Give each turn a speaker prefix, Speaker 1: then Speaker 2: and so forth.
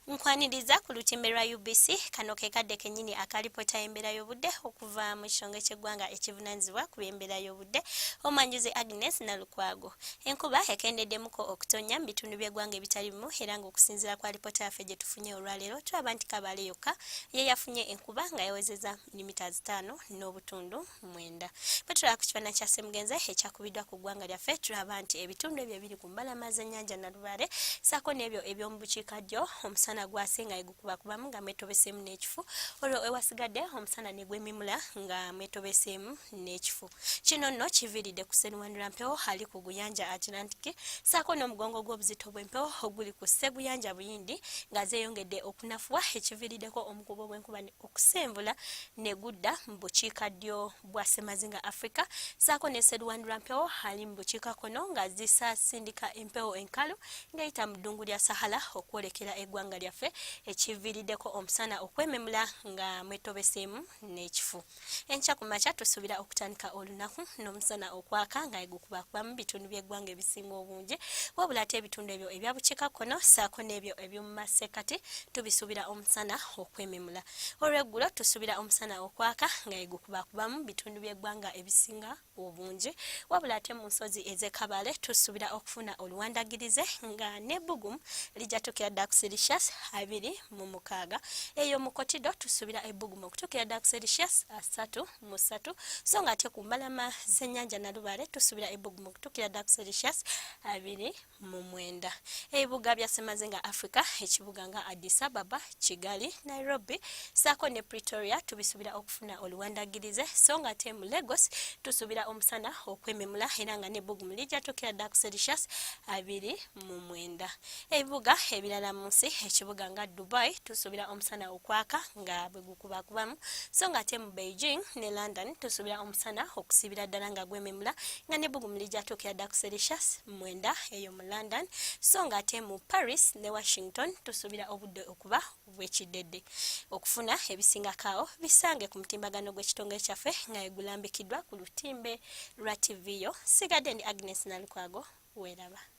Speaker 1: Nkwaniriza ku lutimbe lwa UBC. Kano ke kadde kennyini akalipoota y'embeera y'obudde okuva mu kitongole ky'eggwanga ekivunaanyizibwa ku by'embeera y'obudde. Omwanjuzi Agnes Nalukwago. Enkuba ekendeddemuko okutonnya mu bitundu by'eggwanga ebitali bimu era ng'okusinziira ku alipoota yaffe gye tufunye olwaleero tulaba nti Kabale yokka ye yafunye enkuba nga yawezezza milimita 5.9. Bwe tulaba ku kifaananyi kya Ssemugenze ekyakubiddwa ku ggwanga lyaffe tulaba nti ebitundu ebyo ebiri ku mbalama z'ennyanja Nalubaale ssaako n'ebyo eby'omu bukiikaddyo omusana gwase nga egukubakubamu nga mwetobeseemu n'ekifu, olwo ewasigadde omusana ne gwemimula nga mwetobeseemu n'ekifu. Kino nno kiviiridde ku sseruwandula mpewo ali ku guyanja Atlantic ssaako n'omugongo gw'obuzito bw'empewo oguli ku sseguyanja Buyindi nga zeeyongedde okunafuwa ekiviiriddeko omukubo gw'enkuba okusenvula ne gudda mu bukiikaddyo bwa ssemazinga Afrika ssaako ne sseruwandula mpewo ali mu bukiikakkono nga zisasindika empewo enkalu ng'eyita mu ddungu lya Sahara okwolekera eggwanga lyaffe ekiviiriddeko omusana okwememula nga mwetobeseemu n'ekifu. Enkya ku makya tusuubira okutandika olunaku n'omusana okwaka nga egukubakuba mu bitundu by'eggwanga ebisinga obungi, wabula ate ebitundu ebyo ebya bukiikakkono ssaako n'ebyo eby'omu masekkati tubisuubira omusana okwememula. Olweggulo tusuubira omusana okwaka nga egukubakuba mu bitundu by'eggwanga ebisinga obungi, wabula ate mu nsozi ez'e Kabale tusuubira okufuna oluwandagirize nga n'ebbugumu lijja tuukira ddala ku Celsius 26. Eyo mu Kotido tusuubira ebbugumu okutuukira ddala ku Celsius 33, so nga ate ku mbalama z'ennyanja Nalubaale tusuubira ebbugumu okutuukira ddala ku Celsius 29. Ebibuga bya Ssemazinga Africa, ekibuga nga Addis Ababa, Kigali, Nairobi ssaako ne Pretoria tubisuubira okufuna oluwandagirize so nga ate mu Lagos tusuubira omusana okwememula era nga n'ebbugumu lijja tuukira ddala ku Celsius 29. Ebibuga ebirala mu nsi, ekibuga nga Dubai tusuubira omusana okwaka nga bwe gukubakubamu so nga ate mu Beijing ne London tusuubira omusana okusiibira ddala nga gwememula nga n'ebbugumu lijja tuukira ddala ku Celsius 9 eyo mu London, so nga ate mu Paris ne Washington tusuubira obudde okuba obw'ekiddedde. Okufuna ebisingako awo bisange ku mutimbagano gw'ekitongole kyaffe nga egulambikiddwa ku lutimbe lwa TV yo. Sigadde ndi Agnes Nalukwago, weeraba.